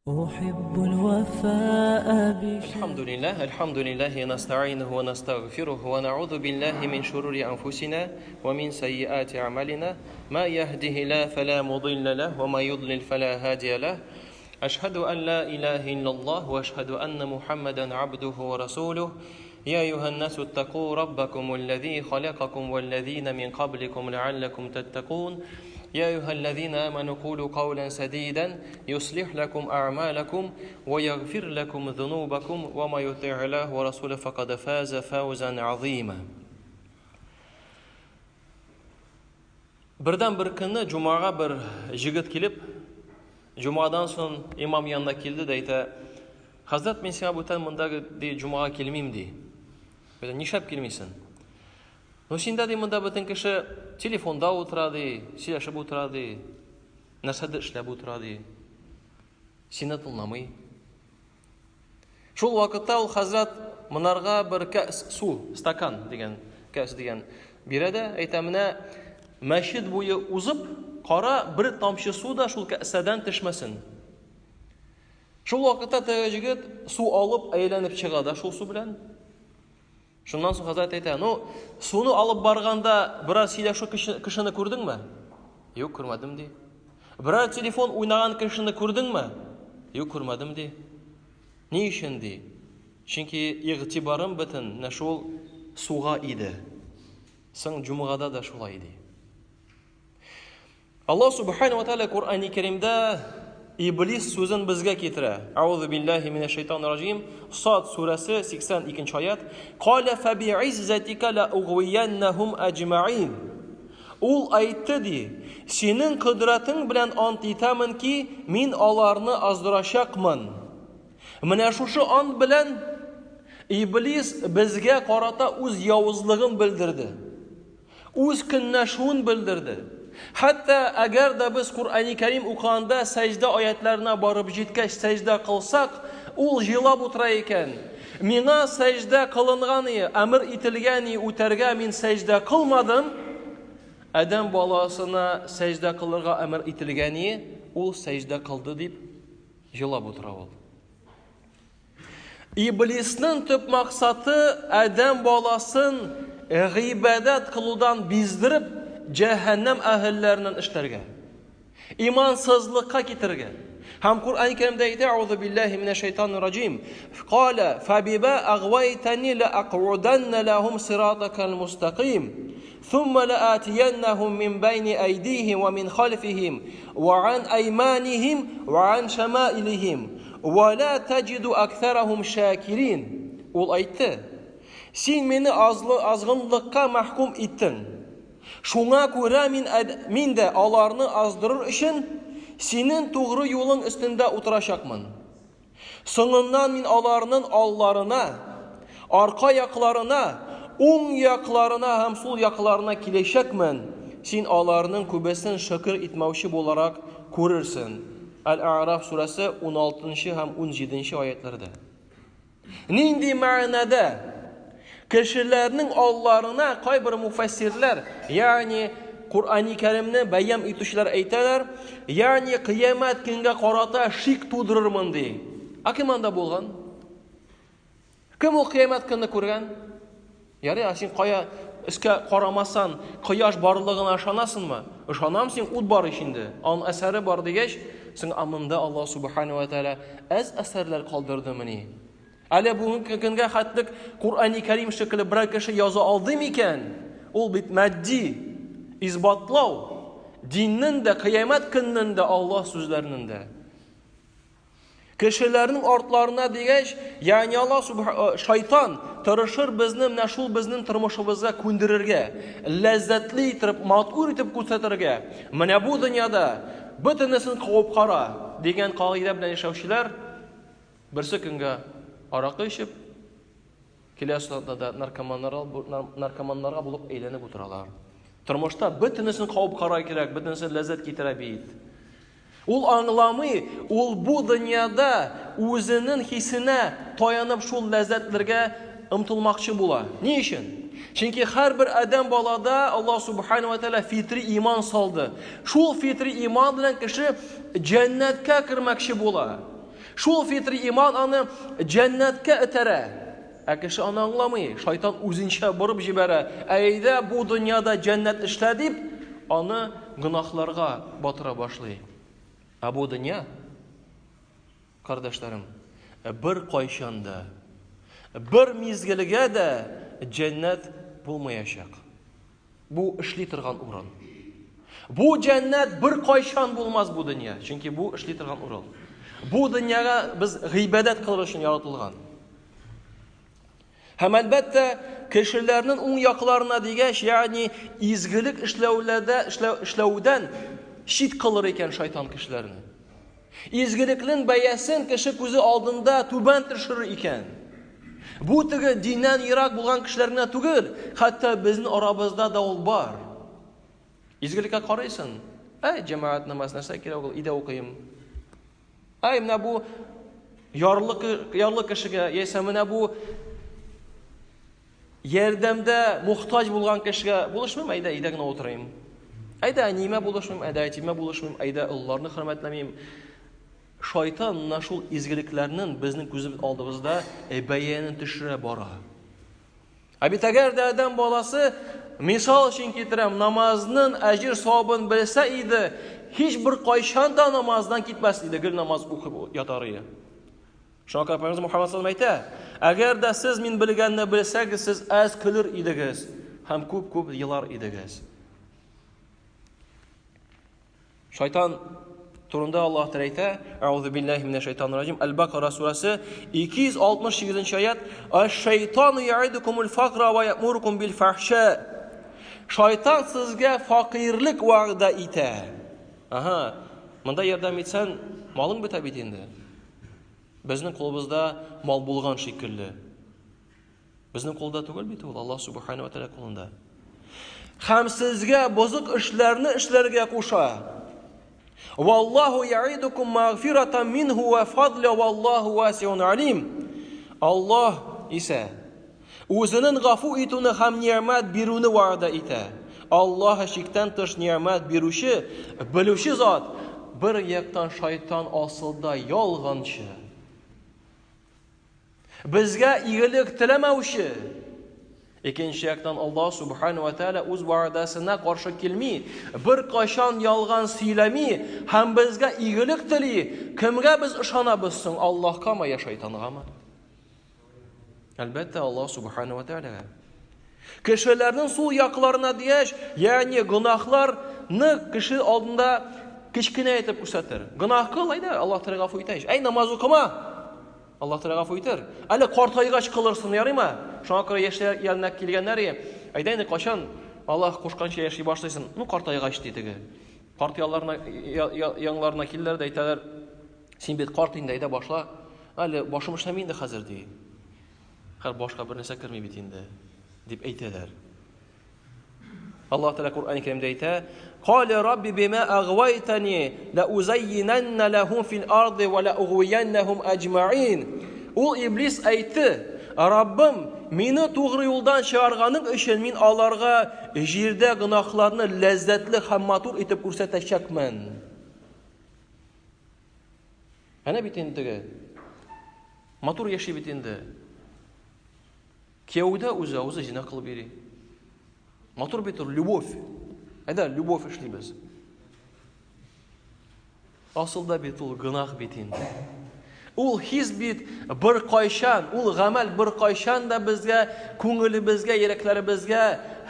أحب الوفاء الحمد لله الحمد لله نستعينه ونستغفره ونعوذ بالله من شرور أنفسنا ومن سيئات أعمالنا ما يهده الله فلا مضل له وما يضلل فلا هادي له أشهد أن لا إله إلا الله وأشهد أن محمدا عبده ورسوله يا أيها الناس اتقوا ربكم الذي خلقكم والذين من قبلكم لعلكم تتقون يا أيها الذين آمنوا قولوا قولا سديدا يصلح لكم أعمالكم ويغفر لكم ذنوبكم وما يطع الله ورسوله فقد فاز فوزا عظيما. Бердән бер көнне җомага бер җегет килеп, җомадан соң имам янына килде дә әйтә, хәзрәт, мин сиңа бүтән монда ди җомага килмим ди. Әйтә, нишләп килмисең? Ну синдә ди монда бөтен кеше телефонда утыра ди, сөйләшеп утыра ди, нәрсәдер эшләп утыра ди. Сине тыңламый. Шул вакытта ул хәзрәт монарга бер кәс су, стакан дигән, кәс дигән бирә дә, әйтә, менә мәчет буе узып, кара бер тамчы су да шул кәсәдән төшмәсен. Шул вакытта теге җегет су алып әйләнеп чыга да шул су белән. Шуннан соң хәзрәт әйтә, ну, суны алып барганда бераз сөйләшү кешене күрдеңме? Юк, күрмәдем, ди. Берәр телефон уйнаган кешене күрдеңме? Юк, күрмәдем, ди. Ни өчен, ди? Чөнки игътибарым бөтен менә шул суга иде. Соң җомгада да шулай, ди. Аллаһ субхана ва тааля Коръәни Кәримдә Иблис сүзен безгә китерә. Аузу биллаһи минәш шайтанир раҗим. Сад сүрәсе 82 аят. Каля фабииззатика ла угвияннахум аҗмаин. Ул әйтте ди, синең кодрәтең белән ант итәмен ки, мин аларны аздырачакмын. Менә шушы ант белән Иблис безгә карата үз явызлыгын белдерде. Үз көнләшүен белдерде. Хәтта әгәр дә без Коръәни Кәрим укыганда сәҗдә аятларына барып җиткәч сәҗдә кылсак, ул җылап утыра икән. Миңа сәҗдә кылынган и, әмер ителгән и үтәргә мин сәҗдә кылмадым. Адәм баласына сәҗдә кылырга әмер ителгән и, ул сәҗдә кылды дип җылап утыра ул. Иблисның төп максаты адәм баласын гыйбадәт кылудан биздереп, җәһәннәм әһелләреннән эшләргә. Имансызлыкка китерергә. Һәм Коръән Кәримдә әйтә, Аузу биллаһи минәш шайтанир раҗим. Кала фабиба агвайтани ла акъуданна лахум сиратакал мустаким. Thumma лаатияннахум мин байни айдихим ва мин халфихим ва ан айманихим ва ан шамаилихим. Ва ла таҗиду аксарахум шакирин. Ул әйтте: Син мине азлы азгынлыкка мәхкүм иттең. Шуңа күрә мин мин дә аларны аздырыр өчен синең тугры юлың өстендә утырачакмын. Соңыннан мин аларның алларына, арка якларына, уң якларына һәм сул якларына киләчәкмен. Син аларның күбесен шөкер итмәүче буларак күрерсең. Әл-А'раф сүрәсе 16 һәм 17 аятларда. Нинди мәгънәдә? Кешеләрнең алларына кайбер муфассирләр, ягъни Коръәни Кәримне бәян итүчеләр әйтәләр, ягъни кыямәт көнгә карата шик тудырырмын ди. Ә кем анда булган? Кем ул кыямәт көнне күргән? Ярый, ә син кая өскә карамасан, кояш барлыгына ышанасыңмы? Ышанам, син ут бар ич инде. Аның әсәре бар дигәч, соң ә монда Аллаһ субхана ва тааля әз әсәрләр калдырдымыни? Әле бүгенге көнгә хәтлек Коръәни Кәрим шикелле берәр кеше яза алды микән? Ул бит матди исбатлау, диннең дә, кыямәт көннең дә, Аллаһ сүзләренең дә. Кешеләрнең артларына дигәч, ягъни Аллаһ шайтан тырышыр безне менә шул безнең тормышыбызга күндерергә, ләззәтле итеп, матур итеп күрсәтергә. Менә бу дөньяда бөтенесен куып кара дигән кагыйдә белән яшәүчеләр берсе көнгә аракы эчеп, киләсе атнада наркоманнарга булып әйләнеп утыралар. Тормышта бөтенесен куып кара кирәк, бөтенесе ләззәт китерә бит. Ул аңламый, ул бу дөньяда үзенең хисенә таянып шул ләззәтләргә омтылмакчы була. Ни өчен? Чөнки һәрбер адәм балада Аллаһ субхану ва тааля фитри иман салды. Шул фитри иман белән кеше җәннәткә кермәкче була. Шул фитри иман аны җәннәткә этәрә. Ә кеше аны аңламый, шайтан үзенчә борып җибәрә. Әйдә бу дөньяда җәннәт эшлә дип, аны гөнаһларга батыра башлый. Ә бу дөнья, кардәшләрем, бер кайчан да, бер мизгелгә дә җәннәт булмаячак. Бу эшли торган урын. Бу җәннәт бер кайчан булмас бу дөнья, чөнки бу эшли торган урын. Бу дөньяга без гыйбадәт кылыр өчен яратылган. Һәм әлбәттә, кешеләрнең уң якларына дигәч, ягъни изгелек эшләүләрдә эшләү, эшләүдән чит кылыр икән шайтан кешеләрне. Изгелекнең бәясен кеше күзе алдында түбән төшерер икән. Бу теге диннән ерак булган кешеләр генә түгел, хәтта безнең арабызда да ул бар. Изгелеккә карыйсың, әй, җәмәгать намаз нәрсә кирәк ул, өйдә укыйм. Әй, менә бу ярлы, ярлы кешегә, яисә менә бу ярдәмдә мохтаҗ булган кешегә булышмыйм, әйдә, өйдә генә утырыйм. Әйдә, әниемә булышмыйм, әйдә, әтиемә булышмыйм, әйдә, олыларны хөрмәтләмим. Шайтан менә шул изгелекләрнең безнең күзебез алдыбызда бәянен төшерә бара. Ә бит әгәр дә адәм баласы, мисал өчен китерәм, намазның әҗер савабын белсә иде, һич бер кайчан да намаздан китмәс иде, гел намаз укып ятар иде. Шуңа күрә Пәйгамбәребез Мухаммад саллаллаху әйтә, әгәр дә сез мин белгәнне белсәгез, сез әз көлер идегез һәм күп-күп елар идегез. Шайтан турында Аллаһ Тәгалә әйтә, Әгъузу биллаһи минәш шайтанир раҗим, Әл-Бакара сүрәсе 268 нче аят, Аш-шайтану яидукумул факра ва я'мурукум бил фахша. Шайтан сезгә факирлек вәгъдә итә. Ага, монда ярдәм итсәң, малың бетә бит инде. Безнең кулыбызда мал булган шикелле. Безнең кулда түгел бит ул, Аллаһ субхана ва тәгалә кулында. Һәм сезгә бозык эшләрне эшләргә куша. Валлаху яидукум магфиратан минху ва фадля валлаху васиун алим. Аллаһ исә үзенең гафу итүне һәм нигъмәт бирүне вәгъдә итә. Аллаһ чиктән тыш нигъмәт бирүче, белүче зат, бер яктан шайтан асылда ялганчы. Безгә игелек теләмәүче. Икенче яктан Аллаһ субхану ва тааля үз вәгъдәсенә каршы килми, бер кайчан ялган сөйләми һәм безгә игелек тели. Кемгә без ышанабыз соң, Аллаһкамы я шайтангамы? Әлбәттә, Аллаһ субхану ва тааляга. Кешеләрнең сул якларына дигәч, ягъни гөнаһларны кеше алдында кечкенә итеп күрсәтер. Гөнаһ кыл, әйдә, Аллаһ Тәгалә гафу итә. Әй, намаз укыма. Аллаһ Тәгалә гафу итер. Әле картайгач кылырсың, ярыймы? Шуңа күрә яшьләр янына килгәннәр, әйдә инде кайчан Аллаһ кушканча яши башлыйсың? Ну, картайгач ди теге. Карт ялларына яннарына килделәр дә әйтәләр, син бит карт инде, әйдә башла. Әле башым эшләми инде хәзер ди. Хәр башка бер нәрсә керми бит инде, дип әйтәләр. Аллаһ Тәгалә Коръән Кәримдә әйтә: "Кале Рабби бима агвайтани ла узаййинанна лахум фил арды ва ла угвияннахум аҗмаин". Ул иблис әйтте: "Раббым, мине тугры юлдан чыгарганың өчен мин аларга җирдә гөнаһларны ләззәтле һәм матур итеп күрсәтәчәкмен". Әнә бит инде теге. Матур яши бит инде. Кияүдә үзе, үзе зина кылып йөри. Матур бит ул, любовь. Әйдә, любовь эшлибез. Асылда бит ул гөнаһ бит инде. Ул хис бит бер кайчан, ул гамәл бер кайчан да безгә, күңелебезгә, йөрәкләребезгә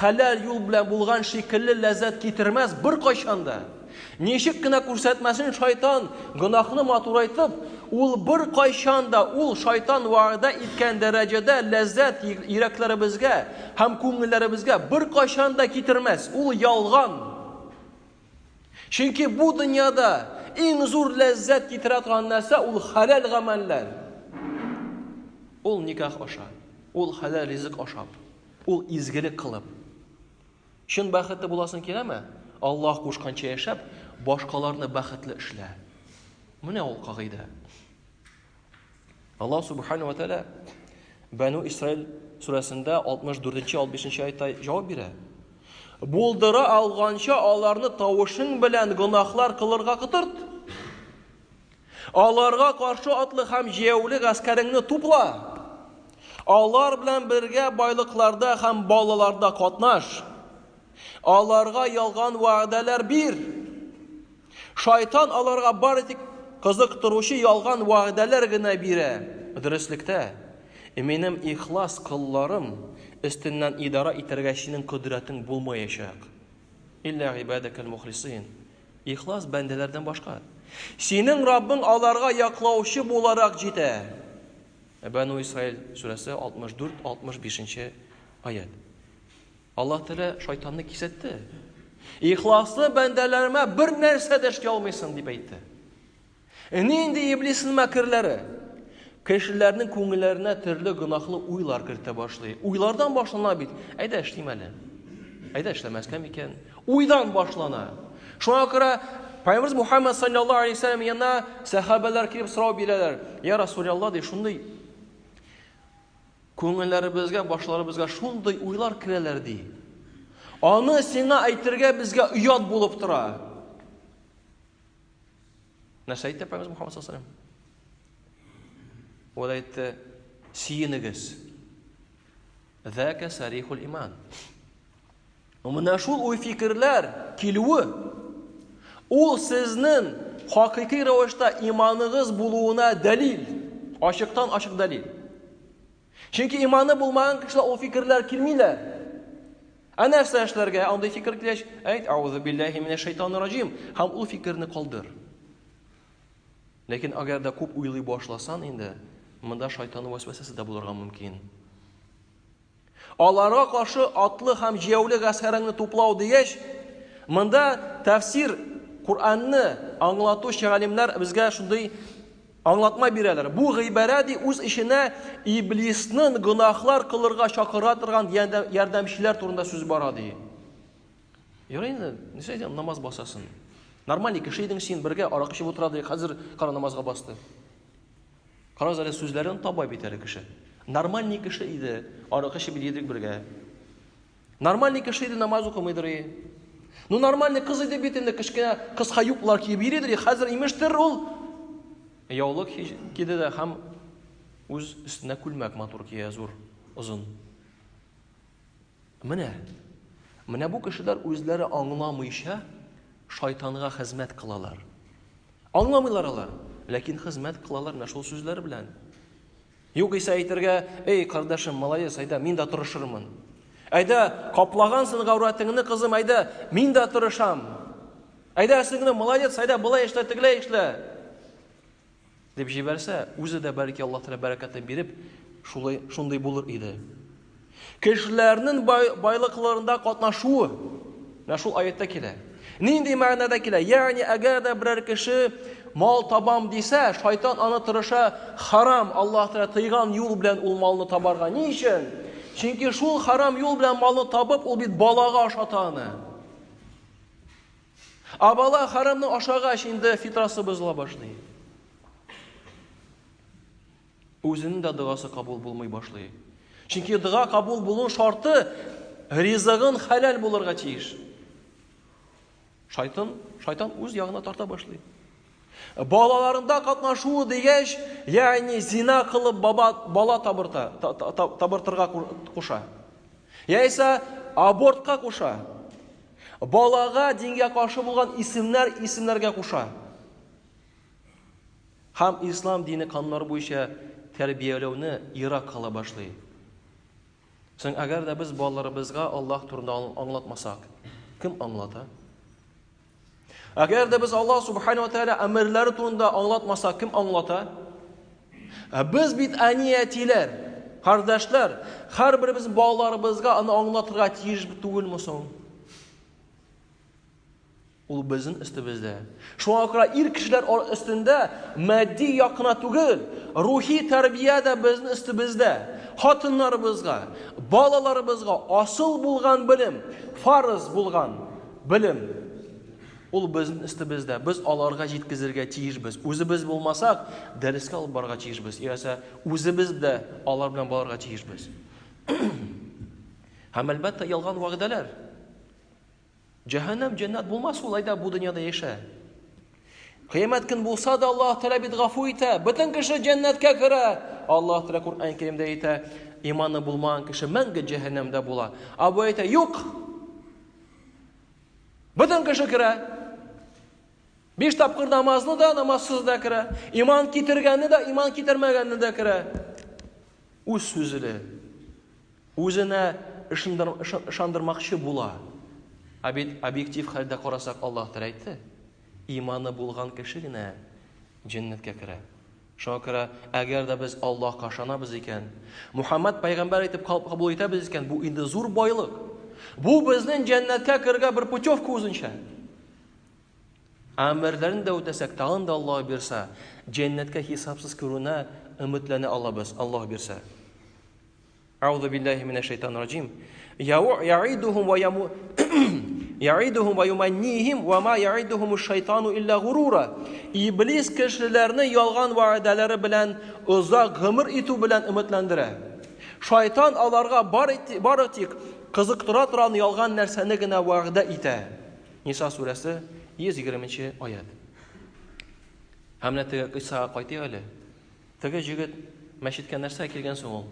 хәләл юл белән булган шикелле ләззәт китермәс бер кайчан да. Ничек кенә күрсәтмәсен шайтан, гөнаһны матурайтып, ул беркайчан да ул шайтан вәгъдә иткән дәрәҗәдә ләззәт йөрәкләребезгә һәм күңелләребезгә беркайчан да китермәс. Ул ялган. Чөнки бу дөньяда иң зур ләззәт китерә торган нәрсә ул хәләл гамәлләр. Ул никах аша, ул хәләл ризык ашап, ул изгелек кылып. Чын бәхетле буласың киләме? Аллаһ кушканча яшәп, башкаларны бәхетле эшлә. Менә ул кагыйдә. Аллаһ субхану ва тааля Бәну Исраил сүрәсендә 64-65 аятта җавап бирә. Булдыра алганча аларны тавышың белән гөнаһлар кылырга котырт. Аларга каршы атлы һәм җәяүле гаскәреңне тупла. Алар белән бергә байлыкларда һәм балаларда катнаш. Аларга ялган вәгъдәләр бир. Шайтан аларга бары тик кызыктыручы ялган вәгъдәләр генә бирә. Дөреслектә, минем ихлас колларым өстеннән идарә итәргә синең кодрәтең булмаячак. Илля гыйбадәкәл мухлисин. Ихлас бәндәләрдән башка. Синең Раббың аларга яклаучы буларак җитә. Бәну Исраил сүрәсе 64-65 аят. Аллаһ Тәгалә шайтанны кисәтте. Ихласлы бәндәләремә бер нәрсә дә эшли алмыйсың дип әйтте. Нинди иблисның мәкерләре? Кешеләрнең күңелләренә төрле гөнаһлы уйлар кертә башлый. Уйлардан башлана бит. Әйдә эшлим әле. Әйдә эшләмәскә микән? Уйдан башлана. Шуңа күрә Пәйгамбәрбез Мухаммад саллаллаһу алейһи вәсәлләм янына сәхабәләр килеп сорау бирәләр. Я Расулаллаһ, ди, шундый күңелләребезгә, башларыбызга шундый уйлар керәләр, ди. Аны сиңа әйтергә безгә оят булып тора. Нәрсә әйтте Пәйгамбәрбез Мухаммад саллаллаһу алейһи вәсәлләм? Ул әйтте, сөенегез. Зәкә сарихул иман. Менә шул уй-фикерләр килүе ул сезнең хакыйкый рәвештә иманыгыз булуына дәлил, ачыктан ачык дәлил. Чөнки иманы булмаган кешеләр ул фикерләр килмиләр. Ә нәрсә эшләргә? Андый фикер килгәч, әйт, аузу билләһи минәш шайтанир раҗим, һәм ул фикерне калдыр. Ләкин әгәр дә күп уйлый башласан инде, монда шайтан вәсвәсәсе дә булырга мөмкин. Аларга каршы атлы һәм җәяүле гаскәреңне туплау дигәч, монда тәфсир Коръәнне аңлатучы галимнәр безгә шундый аңлатма бирәләр. Бу гыйбарә ди үз эченә иблисның гөнаһлар кылырга чакыра торган ярдәмчеләр турында сүз бара ди. Ярый инде, нәрсә әйтәм, намаз басасың. Нормальный кеше идең син, бергә аракы эчеп утыра ди, хәзер кара намазга басты. Карагыз әле, сүзләрен таба бит әле кеше. Нормальный кеше иде, аракы эчеп йөрдек бергә. Нормальный кеше иде, намаз укымыйдыр и. Ну, нормальный кыз иде бит инде, кечкенә кыска юбкалар киеп йөридер и, хәзер имештер ул яулык киде дә һәм үз өстенә күлмәк матур кия, зур, озын. Менә, менә бу кешеләр үзләре аңламыйча шайтанга хезмәт кылалар. Аңламыйлар алар, ләкин хезмәт кылалар менә шул сүзләр белән. Юк исә әйтергә, эй, кардәшем, молодец, әйдә, мин дә тырышырмын. Әйдә, каплагансың гаурәтеңне, кызым, әйдә, мин дә тырышам. Әйдә, сеңлем, молодец, әйдә, болай эшлә, тегеләй эшлә. Дип җибәрсә, үзе дә бәлки Аллаһ Тәгалә бәрәкәтен биреп, шулай шундый булыр иде. Кешеләрнең бай, байлыкларында катнашуы менә шул аятта килә. Нинди мәгънәдә килә? Ягъни әгәр дә берәр кеше мал табам дисә, шайтан аны тырыша харам, Аллаһ Тәгалә тыйган юл белән ул малны табарга. Ни өчен? Чөнки шул харам юл белән малны табып, ул бит балага ашата аны. Ә бала харамны ашагач, инде фитрасы бозыла башлый. Үзенең дә догасы кабул булмый башлый. Чөнки дога кабул булу шарты ризыгын хәләл булырга тиеш. Шайтан, шайтан үз ягына тарта башлый. Балаларында катнашуы дигәч, ягъни зина кылып баба, бала табырта, табыртырга куша. Яисә абортка куша. Балага дингә каршы булган исемнәр исемнәргә куша. Һәм ислам дине кануннары буенча тәрбияләүне ерак кала башлый. Соң әгәр дә без балаларыбызга Аллаһ турында аңлатмасак, кем аңлата? Әгәр дә без Аллаһ субхану ва тааля әмерләре турында аңлатмасак, кем аңлата? Ә без бит әни-әтиләр, кардәшләр, һәрберебез балаларыбызга аны аңлатырга тиеш түгелме соң? Ул безнең өстебездә. Шуңа күрә ир кешеләр өстендә матди як кына түгел, рухи тәрбия дә безнең өстебездә. Хатыннарыбызга, балаларыбызга асыл булган белем, фарыз булган белем ул безнең өстебездә. Без аларга җиткезергә тиешбез. Үзебез булмасак, дәрескә алып барырга тиешбез. Яисә үзебез дә алар белән барырга тиешбез. Һәм әлбәттә ялган вәгъдәләр. Җәһәннәм җәннәт булмас ул, әйдә бу дөньяда яшә. Кыямәт көн булса да Аллаһ Тәгалә бит гафу итә. Бөтен кеше җәннәткә керә. Аллаһ Тәгалә Коръән Кәримдә әйтә, иманы булмаган кеше мәңге җәһәннәмдә була. Ә бу әйтә, юк. Бөтен кеше керә. Биш тапкыр намазны да, намазсыз да керә. Иман китергәнне дә, иман китермәгәнне дә керә. Үз сүзле. Үзенә ышандырмакчы була. Ә бит объектив хәлдә карасак, Аллаһ Тәгалә әйтте, иманы булган кеше генә җәннәткә керә. Шуңа күрә, әгәр дә без Аллаһка ышанабыз икән, Мухаммад пәйгамбәр итеп кабул итәбез икән, бу инде зур байлык. Бу безнең җәннәткә керергә бер путевка үзенчә. Әмерләрен дә үтәсәк, тагын да Аллаһ бирсә, җәннәткә хисапсыз керүенә өметләнә алабыз, Аллаһ бирсә. Аузу биллахи минәш шайтанир раҗим. Я'идухум ва яму Я'идухум ва юманнихим ва ма я'идухум шайтану илля гурура. Иблис кешеләрне ялган вәгъдәләре белән озак гомер итү белән өметләндерә. Шайтан аларга бары тик кызыктыра торган ялган нәрсәне генә вәгъдә итә. Ниса сүрәсе 120 аят. Һәм менә теге кыйссага кайтыйк әле. Теге җегет мәчеткә нәрсәгә килгән соң ул?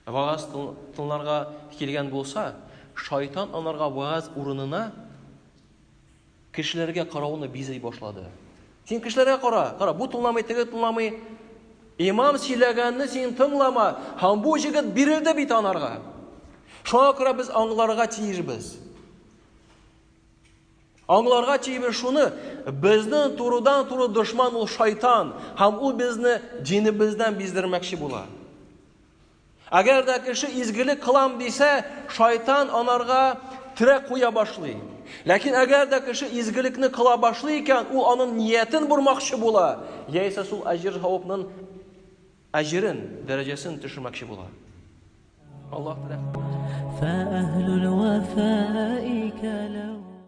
Вагаз тыңларга килгән булса, шайтан анарга вагаз урынына кешеләргә карауны бизәй башлады. Син кешеләргә кара, кара, бу тыңламый, теге тыңламый. Имам сөйләгәнне син тыңлама. Һәм бу җегет бирелде бит анарга. Шуңа күрә без аңларга тиешбез. Аңларга тиешбез шуны, безнең турыдан-туры дошман ул шайтан, һәм ул безне динебездән биздермәкче була. Әгәр дә кеше изгелек кылам дисә, шайтан анарга терәк куя башлый. Ләкин әгәр дә кеше изгелекне кыла башлый икән, ул аның ниятен бормакчы була, яисә шул әҗер савапның әҗерен, дәрәҗәсен төшермәкче була. Аллаһ. فأهل الوفاء كلام.